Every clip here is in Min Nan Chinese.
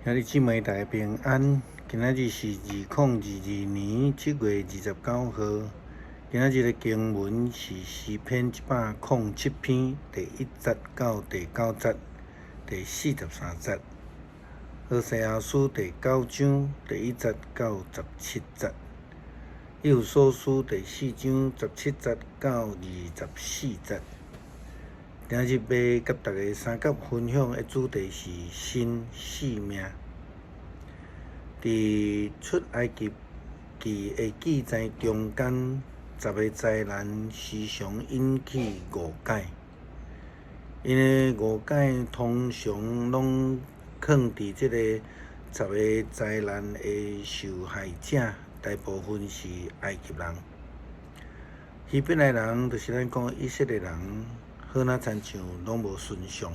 兄弟姊妹大家平安，今仔日是2022年7月29號。今仔日的經文是詩篇107篇第1節到第9節，第43節。何西阿書第9章第1節到17節。以弗所書第4章17節到24節。今日欲佮大家相佮分享的主題是新生命。佇出埃及記的記載中間，十个災難時常引起誤解，𪜶的誤解通常攏囥佇這個十个災難的受害者，大部分是埃及人。希伯來人就是咱講以色列人，好若親像攏無順從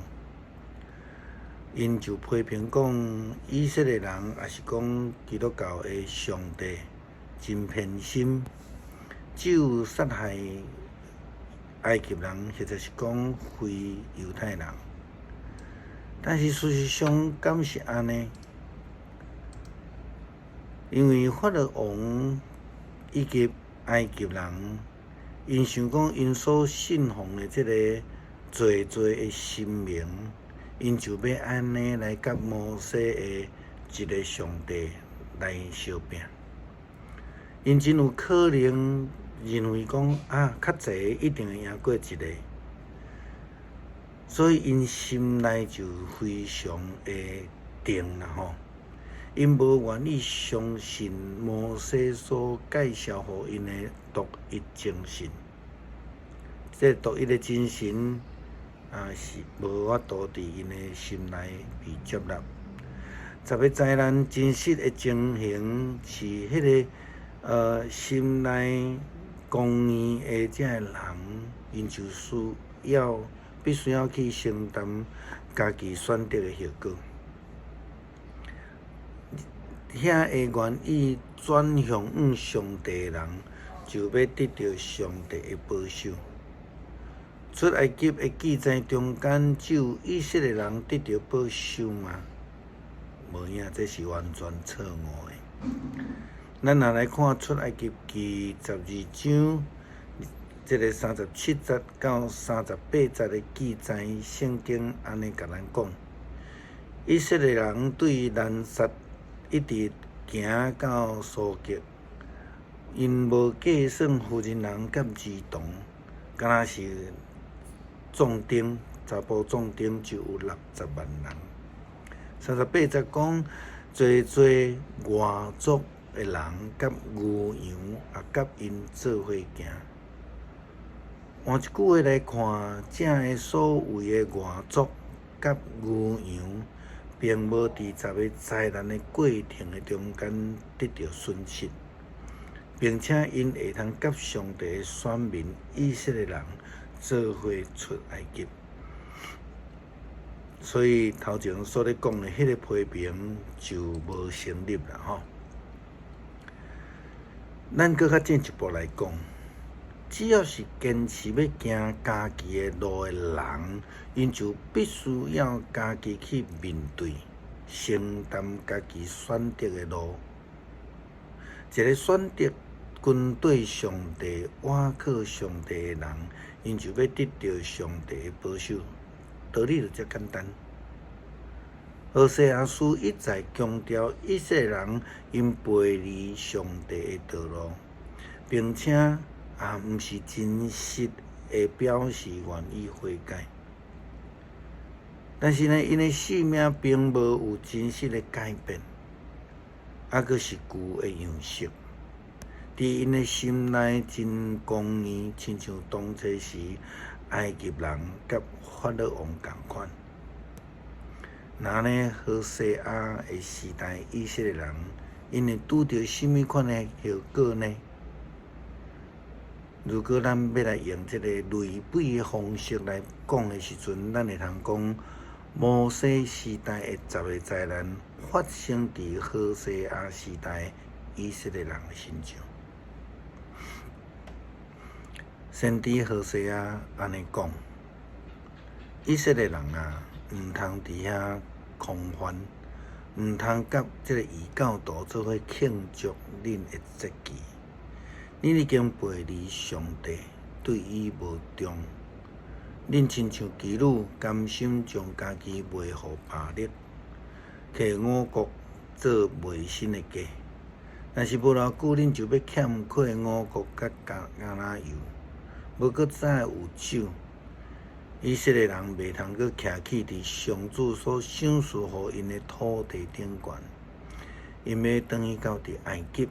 ，𪜶就批評講以色列人，抑是講基督教的上帝真偏心，只有殺害埃及人，或者是講非猶太人。但是事實上，敢是按呢？因為法老王以及埃及人，𪜶想講𪜶所信奉的這个濟濟的神明，𪜶就欲按呢來佮摩西的一个上帝來相拚。𪜶真有可能認為講啊，較濟一定會贏過一个，所以𪜶心內就非常的定啦吼。𪜶無願意相信摩西所介紹予𪜶的獨一真神，這獨一的真神啊是無法度佇𪜶的心內被接納。十个災難真實的情形是彼个心內剛硬的這个人，𪜶就需要必須要去承擔家己選擇的後果。遐个願意轉向向上帝的人，就欲得著上帝的保守。出埃及的記載中間，只有以色列人得著保守嗎？無影，這是完全錯誤的。咱若來看出埃及記12章，這个37節到38節的記載，聖經按呢共咱講：以色列人對蘭塞一直行到蘇格，𪜶無計算婦人人佮兒童，敢若是壯丁，查埔壯丁就有60萬人。38節講，濟濟外族的人佮牛羊也佮𪜶做伙行。換一句話來看，這个所謂的外族佮牛羊，並無佇十个災難的過程的中間得著損失，並且𪜶會通佮上帝的選民以色列人做伙出埃及。所以頭前所咧講的彼个批評就無成立啦吼。咱閣較進一步來講，只要是堅持欲行家己的路的人，𪜶就必須要家己去面對、承擔家己選擇的路。一个選擇跟綴上帝、倚靠上帝的人，𪜶就欲得著上帝的保守。道理就遮簡單。何西阿書一再強調，以色列人𪜶背離上帝的道路，並且也毋是真實的表示願意悔改。但是呢，𪜶的生命並無有真實的改變，猶閣是舊的樣式。佇𪜶的心內真剛硬，親像當初時埃及人佮法老王仝款。若按呢何西阿的時代，以色列人𪜶會拄著啥物款的後果呢？如果咱欲來用這个類比的方式來講的時陣，咱會通講摩西時代的十个災難發生佇何西阿時代以色列人的身上。先知何西阿按呢講：以色列人啊，毋通佇遐空歡，毋通佮這个異教徒做伙慶祝恁的節期。恁已經背離上帝，對伊無忠。恁親像妓女，甘心將家己賣予巴力，摕五穀做賣身的價。但是無偌久，恁就欲欠缺五穀佮橄欖油，無閣再有酒。以色列人袂通閣徛起佇上主所賞賜予𪜶的土地頂懸，𪜶欲轉去到佇埃及，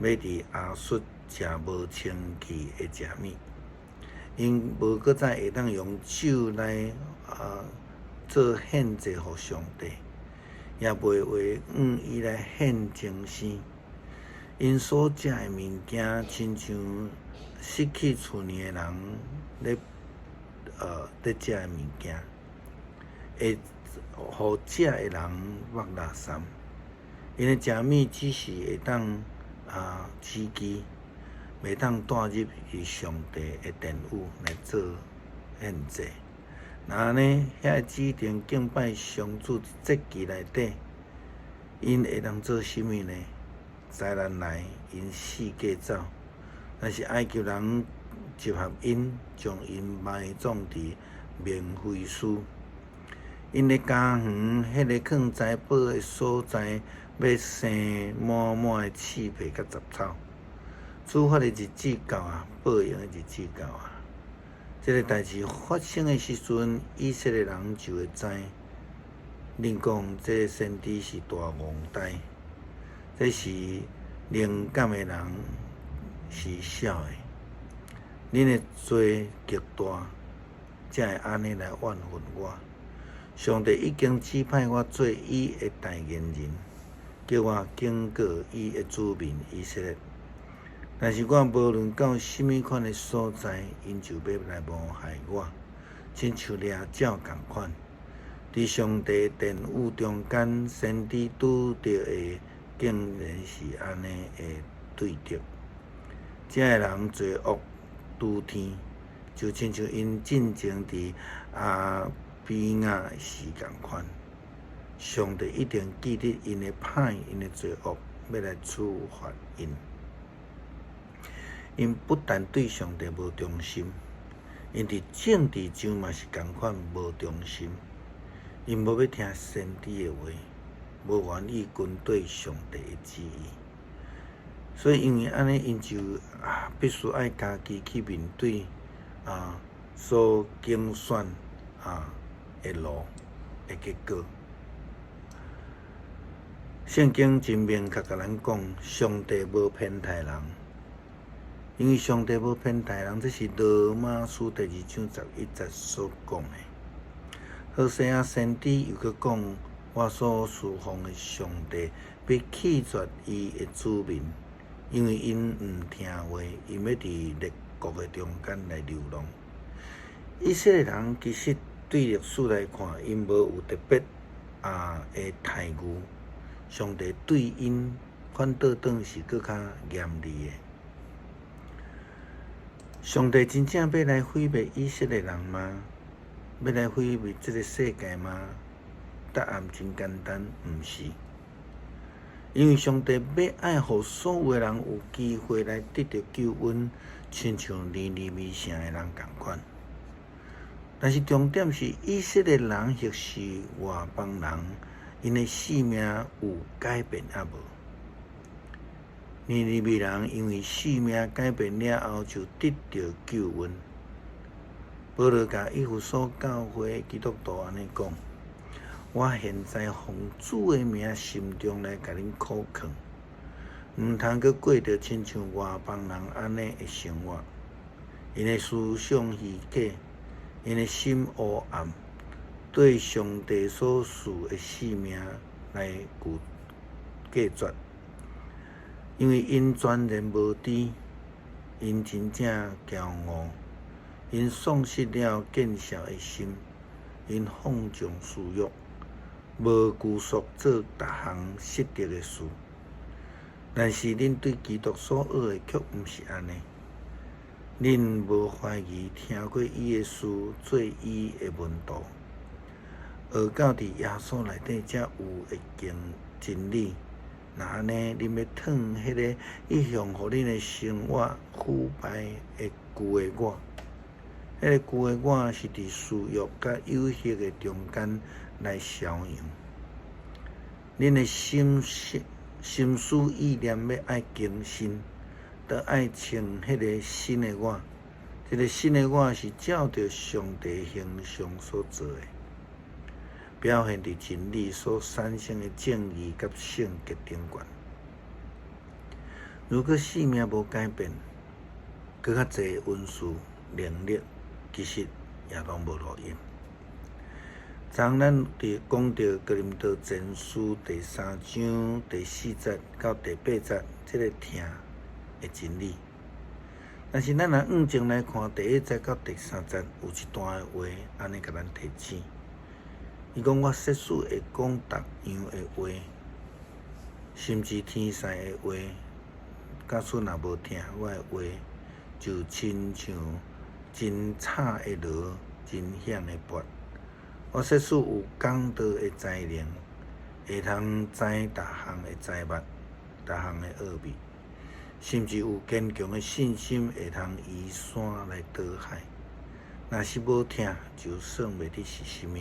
欲佇亞述食無清氣的食物。𪜶無閣再會當用酒來做獻祭予上帝，也袂會用伊來獻精牲。𪜶所食的物件，親像失去厝呢的人咧食的物件，會予食的人腹垃圾。𪜶的食物只是會當止飢，袂當帶入去上帝的殿宇來做獻祭。若按呢，遐个指定敬拜上主節期內底，𪜶會當做啥物呢？災難來，𪜶四界走，但是埃及人集合𪜶，將𪜶埋葬佇孟菲斯。𪜶的家園，彼个囥財寶的所在，欲生滿滿的刺皮佮雜草。處罰的日子到啊，報應的日子到啊！這个代誌發生的時陣，以色列人就會知。恁講這个先知是大戇呆，這是靈感的人是痟的。恁的罪極大，才會按呢來怨恨我。上帝已經指派我做伊的代言人，叫我警告伊的子民以色列。但是我無論到啥物款的所在，𪜶就欲來謀害我，親像掠鳥仝款。佇上帝殿宇中間，先知拄著的竟然是按呢的對待。這个人罪惡拄天，就親像𪜶進前佇亞比雅時仝款。上帝一定記得𪜶的歹，𪜶的罪惡，欲來處罰𪜶。𪜶不但對上帝無忠心，𪜶佇政治上嘛是仝款無忠心。𪜶無欲聽先知的話，無願意跟綴上帝的旨意。所以因為按呢，𪜶就必須愛家己去面對所揀選的路的結果。聖經真明確共咱講，上帝無偏待人，因為上帝無偏待人，這是羅馬書第二章十一節所講的。何西阿先知又閣講，我所事奉的上帝欲棄絕伊的子民，因為𪜶毋聽話，𪜶欲佇列國的中間來流浪。以色列人其實對歷史來看，𪜶無有特別的待遇，上帝對𪜶反倒轉是閣較嚴厲的。上帝真正欲來毀滅以色列人嗎？欲來毀滅這个世界嗎？答案真簡單，毋是。因為上帝欲愛予所有的人有機會來得著救恩，親像尼尼微城的人仝款。但是重點是以色列人抑是外邦人，𪜶的性命有改變抑無？尼尼微人因為性命改變了後，就得著救恩。保羅共以弗所教會基督徒按呢講：我現在奉主的名，心中來共恁苦勸，毋通閣過著親像外邦人按呢的生活。𪜶的思想虛假，𪜶的心黑暗，對上帝所賜的性命來拒絕，因為𪜶全然無知，𪜶真正驕傲，𪜶喪失了見識的心，𪜶放縱私欲，無拘束做逐項失德的事。但是恁對基督所學的卻毋是按呢，恁無懷疑聽過伊的事，做伊的門徒，學到佇耶穌內底才有的經真理。若按呢，恁欲褪彼个一向予恁的生活腐敗的舊的我。彼个舊的我是佇私欲佮誘惑的中間來逍遙。恁的心心思意念欲愛更新，著愛穿彼个新的我。這个新的我是照著上帝形象所造的，表現佇真理所產生的正義佮聖潔頂懸。如果生命無改變，閣較濟恩賜能力，其實也攏無路用。昨咱佇講著哥林多前書第三章第四節到第八節，這个疼的真理。但是咱若往前來看，第一節到第三節有一段的話，按呢共咱提醒。伊講，我設使會講逐樣的話，甚至天使的話，假使若無疼，我的話就親像真吵的鑼，真響的鈸。我設使有講道的才能，會通知逐項的財物、逐項的奧秘，甚至有堅強的信心，會通移山來渡海。若是無疼，就算袂得是啥物。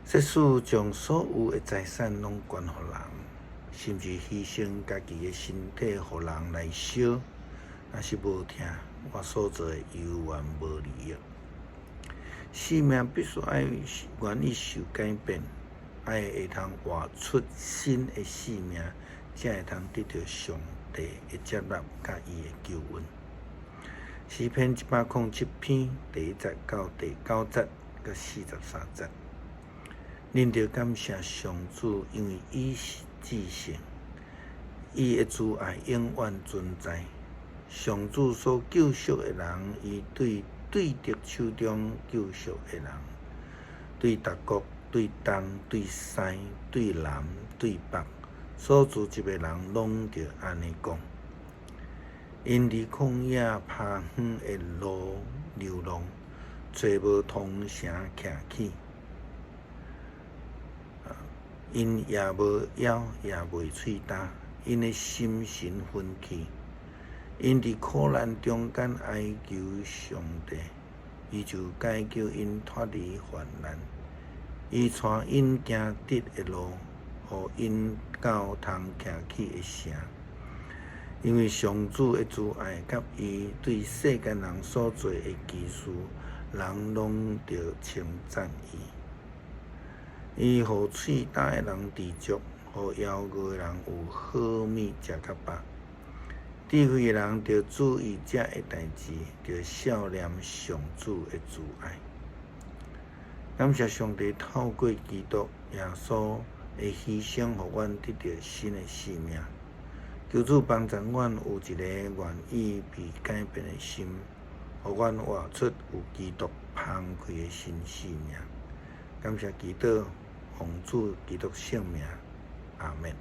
設使將所有的財產攏捐予人，甚至犧牲家己的身體予人來燒，若是無疼，我所做的猶原無利益。生命必須愛願意受改變，愛會通活出新的生命，才會通得著上帝的接納佮伊的救恩。詩篇107篇第一節到第九節佮43節，恁著感謝上主，因為伊是至聖，伊的慈愛永遠存在。上主所救贖的人，伊對對敵手中救贖的人，對逐國、對東、對西、對南、對北，所聚集的人攏著按呢講。𪜶佇曠野拍遠的路流浪，揣無銅城徛起。𪜶也無枵，也袂喙焦，𪜶的心神昏去。𪜶佇苦難中間哀求上帝，伊就解救𪜶脫離患難。伊帶𪜶行直的路，予𪜶到通徛起的城。因為上主的慈愛佮伊對世間人所做的奇事，人攏著稱讚伊。伊予喙焦的人知足，予枵餓的人有好物食較飽。智慧的人著注意這个代誌，著數念上主的慈愛。感謝上帝透過基督耶穌的犧牲，予阮得著新的生命。求主幫助阮有一个願意被改變的心，予阮活出有基督芳氣的新生命。感謝祈禱，奉主基督聖名，阿們。